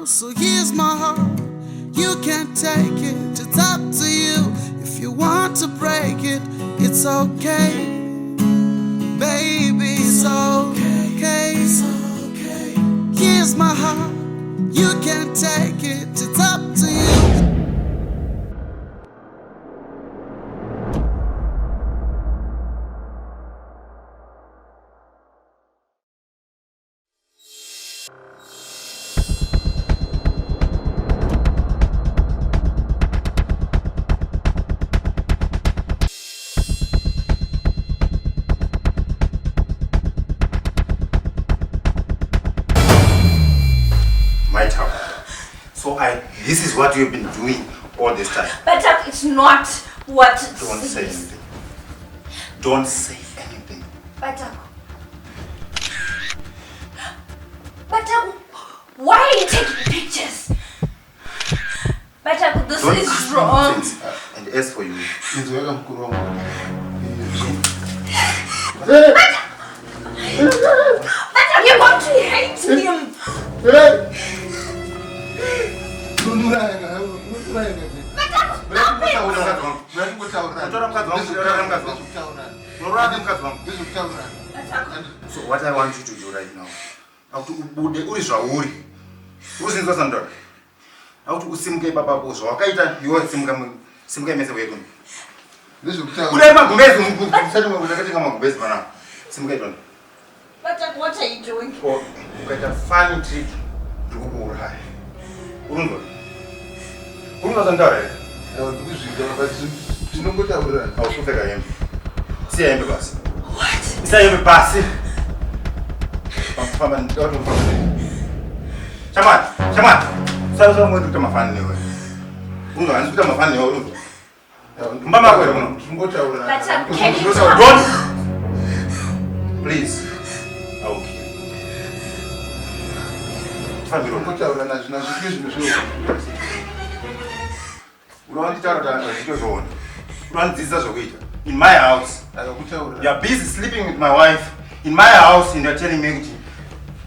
So here's my heart, you can't take it. It's up to you. If you want to break it, it's okay. Baby, it's okay. It's okay. Here's my heart, you can't take it. It's up to you. My town. So I, this is what you've been doing all this time. But it's not what. Don't say anything. Don't say anything. Bataku. Bataku, why are you taking pictures? Bataku, this Don't is ask me wrong. nonsense. And as for you, Inzweka mukuru wangu. Bataku, you're going to hate him. Bataku, stop it. Unotora mukadzi wangu, unotora mukadzi wangu. Unorara nemukadzi wangu. Bataku, So what I want you to do right now, akuti ubude uri zvauri. Uzinzwa sandora. Akuti usimuke ipapapo zvawakaita iwe simuka simuka mese uye kuno. Kudai magumbezi usati ndakatenga magumbezi panapa. Simuka itona. Bataku, what are you doing? Or ukaita funny trick ndikukuuraya. Urunzwa? Urunzwa sandora here? Tinongotaurirana. Hausi kupfeka hembe. Siya hembe basi. What? Isa hembe pasi. Famba ndoti ufamba. Shamwari, shamwari. Sasa sasa ngoenda kuita mafani newe. Unzwa handisi kuita mafani newe unzwa. Mumba mako here muno. Tinongotaurirana. Bataku, can you talk? Don't. Please. I will kill you. Fambiro. Tinongotaurirana zvina zvipi zvinhu zvio. Unonditaura kuti handitozoona. Unondidzidzisa zvokuita. In my house. Akakutaurira. You are busy sleeping with my wife in my house and you are telling me kuti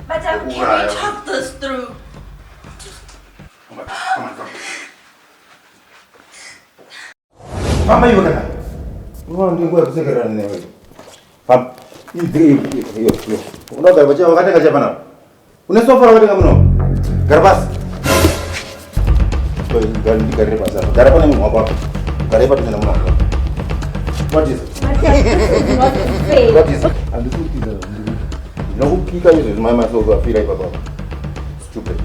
Bataku, can we talk this through? Come on, come on, come. Famba iwe kana. Unoona ndi nguva yekusekerera newe. Famba. Ibvire iyo iyo iyo. Unogara pacha wakatenga cha panapa. Une sofa rakatenga muno. Gara pasi. Gara ndigarire pasi apa. Gara pane munhu wako apa. Gara ipapo pane munhu wako. What is it? Bataku, this is not fair. What is it? Handisi kutiza zvandiri. Ndinokupika izvezvi mai masoko afira ipapa. Stupid.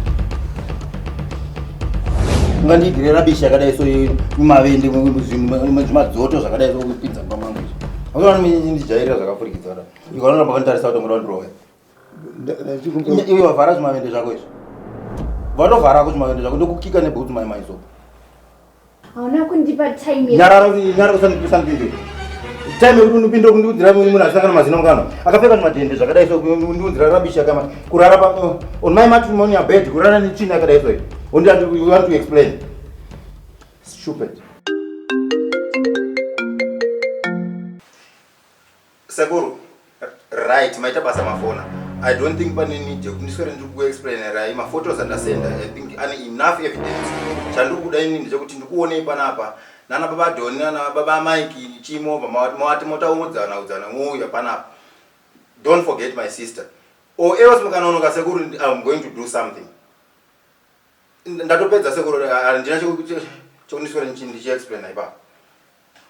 Ungandiigire rubbish yakadai so mavende zvimadzoto zvakadai so kupinza mumba mangu izvi. Hakuna ndijairira zvakafurikidza kudai. Ikaona pakanditarisa kuti ngoda ndirove. Iwe wavhara zvimavende zvako izvi. Vatovharako zvimavende zvako ndokukika nebhutsu mai mai so. Hauna kundipa time. Nyarara nyarara usandipindure. Time yekuti unopinda kundiudzira munhu asina kana mazino mukanwa. Akapfeka zvimadhende zvakadai so kundiudzira rubbish yakama kurara pa on my matrimonial bed kurara netsvina yakadai so. You want to explain? Stupid. Sekuru, right, maita basa mafona. I don't think pane need yekuti ndiswere ndiri kuexplainerai maphotos andasenda. I think ane enough evidence. Chandiri kuda inini ndechekuti ndikuonei panapa nana baba Doni nana baba Mike chimova mawati motaudzana udzana mouya panapa. Don't forget my sister. Or else mukanonoka sekuru, I'm going to do something. Ndatopedza sekuru, handina chekundiswera ndichiexplaina ipapo.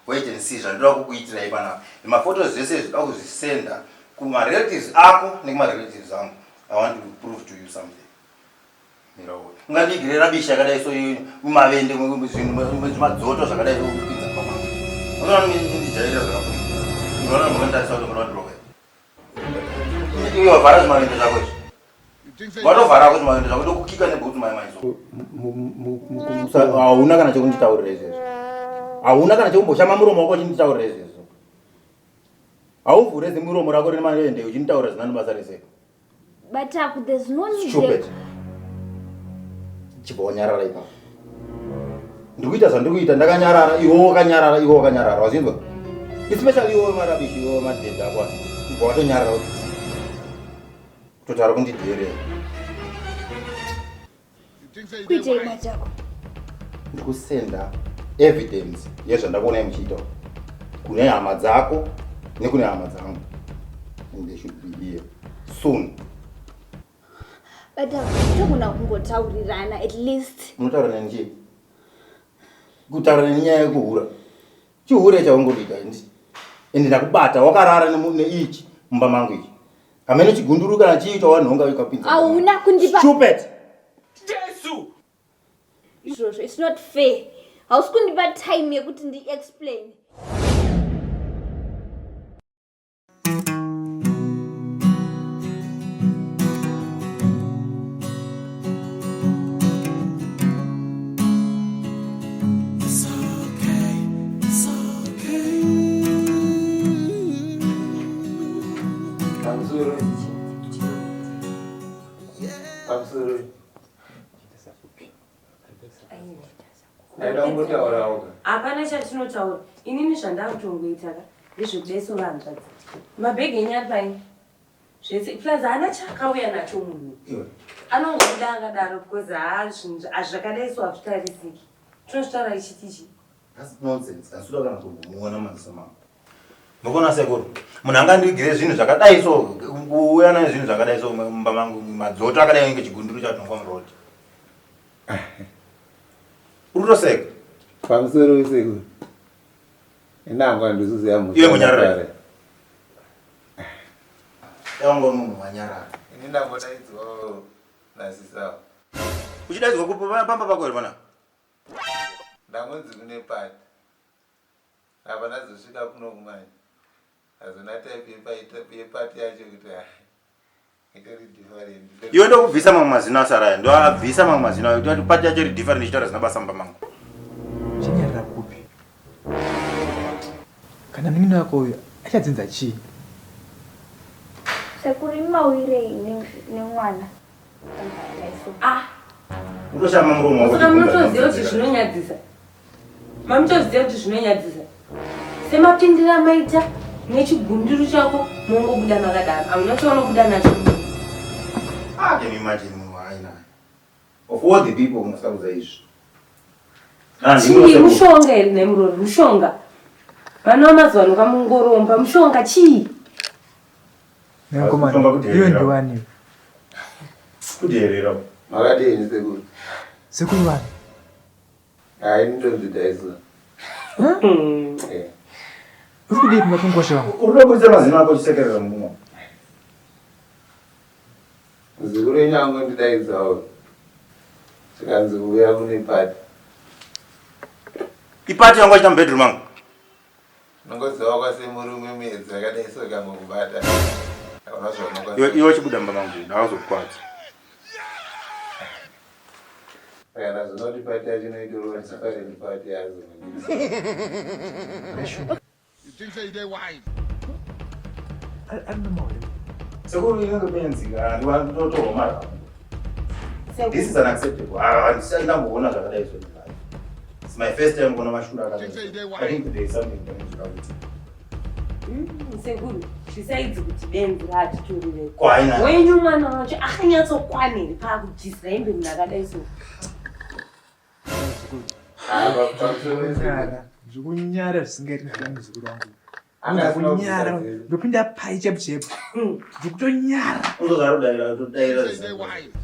Wait and see zvandoda kukuitirai panapa. Maphotos zvese izvi ndoda kuzvisenda kumarelatives ako nekumarelatives angu. I want to prove to you something. Mira uone. Ungandiigire rubbish yakadai so mavende zvimadzoto zvakadai so kupinza mumba mangu. Unoona ndijairira zvakafurikidza. Unoona makanditarisa kuti ngoda ndirove. Iwe wavhara zvimavende zvako izvi. Vatovharako zvimavende zvako ndokukika nebhutsu mai mai so. Hauna kana chekunditaurira izvezvo. Hauna kana chekumboshama muromo wako uchinditaurira izvezvo. Hauvhure zimuromo rako rine mavende uchinditaurira zvisina nebasa rese. Bataku, there's no need. Stupid. Chibva wanyarara ipapo. Ndikuita zvandikuita ndakanyarara, iwe wakanyarara, iwe wakanyarara, wazinzwa? Especially iwe marubbish, iwe madhedha ako. Ubva watonyarara kuti kutotaura kundidherera. Kuitei batako? Ndikusenda evidence yezvandakuonai muchiita kune hama dzako nekune hama dzangu and they should be here soon. Batako, togona kungotaurirana at least. Munotaura neni chii? Kutaura neni nyaya yekuhura. Chihure chaungoita indi. Ende ndakubata wakarara neichi mumba mangu ichi. Hameno chigunduru kana chii chawanhonga ukapinza. Hauna kundipa. Stupid. Jesu. Izvozvo it's not fair. Hausi kundipa time yekuti ndi explain. It's okay, it's okay. Pamusoro. Pamusoro. Ndaida kungotaurawo ka. Hapana chatinotaura. Inini zvandakutongoita ka ndezvekudeso vanzvadzi. Mabhegi enyu ari paini. Zvese plus haana chaakauya nacho munhu. Iwe. Anongobuda akadaro because haa zvinhu zvakadai so hazvitarisiki. Tinozvitaura ichiti chii? That's nonsense. Handisi kana kumbomuona maziso mangu. Mukuona sekuru, munhu angandigire zvinhu zvakadai so, kuuya nezvinhu zvakadai so mumba mangu, madzoto akadai kunge chigunduru chatonga muroad. Uri kutoseka. Pamusoro wesekuru. Inangu handisiziva mhosva. Iwe munyarara. Yangu munhu wanyarara. Ini ndangodaidzwa nasisawo. Uchidaidzwa kupi pamba pako here pana? Ndangonzi kune party. Apa ndazosvika kuno kumanje. Hazona type yeparty yacho kuti itori different. Iwe ndokubvisa mamwe mazino asara aya. Ndoabvisa mamwe mazino ayo. Kuti party yacho iri different ichitaura zvisina basa mumba mangu. Chinyarira kupi? Kana munin'ina wako uyu achadzinza chii? Sekuru imi mawirei nemwana? Ah. Utoshama muromo wako. Saka munotoziva kuti zvinonyadzisa. Mamutoziva kuti zvinonyadzisa. Semapindira maita nechigunduru chako mongobuda makadaro. Hamuna chaunobuda nacho. Ah, can you imagine munhu waainaye? Of all the people unosarudza izvi. Ah, Chii mushonga here nemurori? Mushonga. Vana vamazuva ano kamungoromba mushonga chii? Mukomana, iyo ndiwani? Kudherera. Makadini sekuru? Sekuru vani? Hayi ndonzi Dyson. Eh. Uri kudii kumba kungosha vangu? Uri kuda mazino ako uchisekerera mumwe. Muzukuru wenyu angondidaidzawo. Tikanzi uya kune party. Ipati yangu achita mubedroom mangu. Unongoziva kwasemurume muedzi akadai so ikangokubata. Hauna zvaunokwanisa. Iwe uchibuda mumba mangu ndakazokukwadza. Kana zvinoti party yacho inoitorwa different party yazo. You think say they wise? Ari normal here. Sekuru inenge benzi ndotorwa mari. This is unacceptable. Ah, handisati ndamboona zvakadai so. It's my first time kuona mashura akadai. I think there is something going on. Sekuru, zvisaidzi kuti benzi raatitorire. Kwaina. Wenyu mwana wacho akanyatsokwaniri paakujisira hembe munhu akadai so. Ndikunyara, ndikunyara zvisingaiti ndikuda muzukuru wangu. Ndikunyara, ndopinda pai chepu chepu. Ndikutonyara. Unozara kudaira, kudaira zvisingaiti.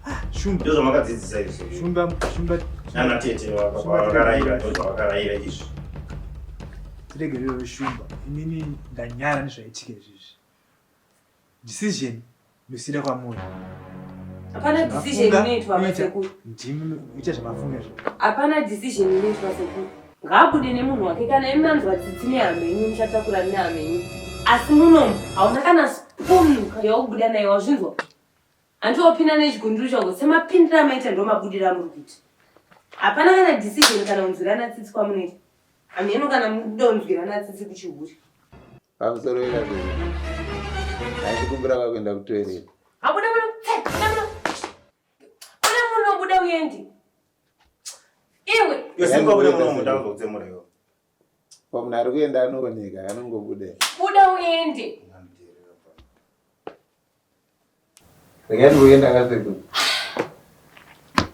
Ah, Shumba. Ndizvo zvamakadzidzisa izvi. Shumba, Shumba. Nana tete vakaraira, ndizvo zvavakaraira izvi. Tiregerere Shumba. Inini ndanyara nezvaitika izvizvi. Decision ndosiyira kwamuri. Hapana decision inoitwa masekuru. Ndimi muita zvamafunga izvo. Hapana decision inoitwa sekuru. Ngaabude nemunhu wake kana imi manzwa tsitsi nehama yenyu muchatakura nehama yenyu. Asi munomu hauna kana spoon yaukubuda nayo wazvinzwa? Hanti wapinda nechigunduru chako semapindiro amaita ndomabudiro amuri kuita. Hapana kana decision kana kunzwirana tsitsi kwamunoita. Hameno kana mukuda kunzwirana tsitsi kuchihure. Pamusoro wekazvino. Ndachikumbira kwakuenda kutoilet. Abuda muno, tse, buda muno. Buda muno, buda uende. Iwe. Iwe simuka ubude muno ndakuzotsemura iwe. Ko munhu ari kuenda anooneka anongobuda. Buda uende. Regai ndikuenda kasekuru.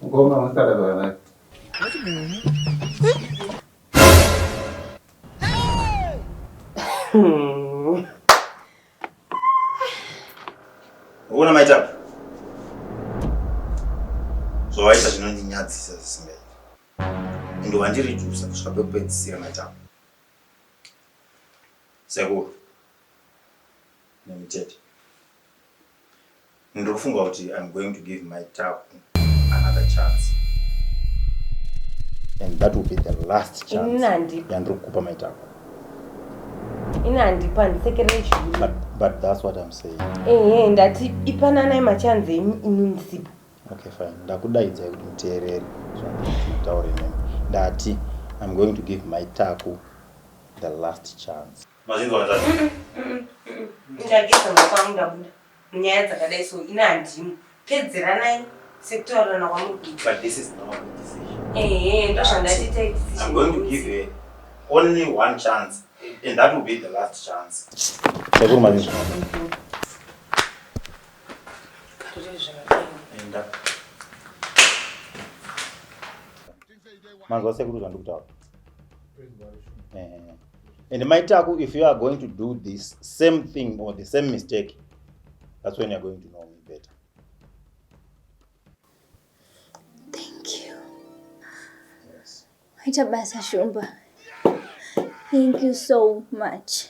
Mukoma musara zvakanaka. Uona maita zvawaita zvinondinyadzisa zvisingaiti and wandiredusa kusvika pekupedzisira maita sekuru nemitete ndiri kufunga kuti I'm going to give my Taku another chance and that will be the last chance yandiri kukupa mai Taku. Ini handipo handisekerere chihure. But that's what I'm saying. Ehe ndati ipananai machanzi enyu ini ndisipo. Okay fine ndakudaidzai kuti muteerere zvanditaure nemi. Ndati I'm going to give my Taku the last chance. Mazvinzwa hanzvadzi? Ndageza maoko angu ndabuda munyaya dzakadai so ini handimo. Pedzeranai sekutaurirana kwamuri kuita. But this is not a decision. Ehe ndozvandati itai decision. I'm going to give her only one chance and that will be the last chance. Sekuru mazvinzwa. Enda. Manzwa sekuru zvandikutaura. Eh. And mai Taku, if you are going to do this same thing or the same mistake, that's when you are going to know me better. Thank you. Yes. Maita basa Shumba. Thank you so much.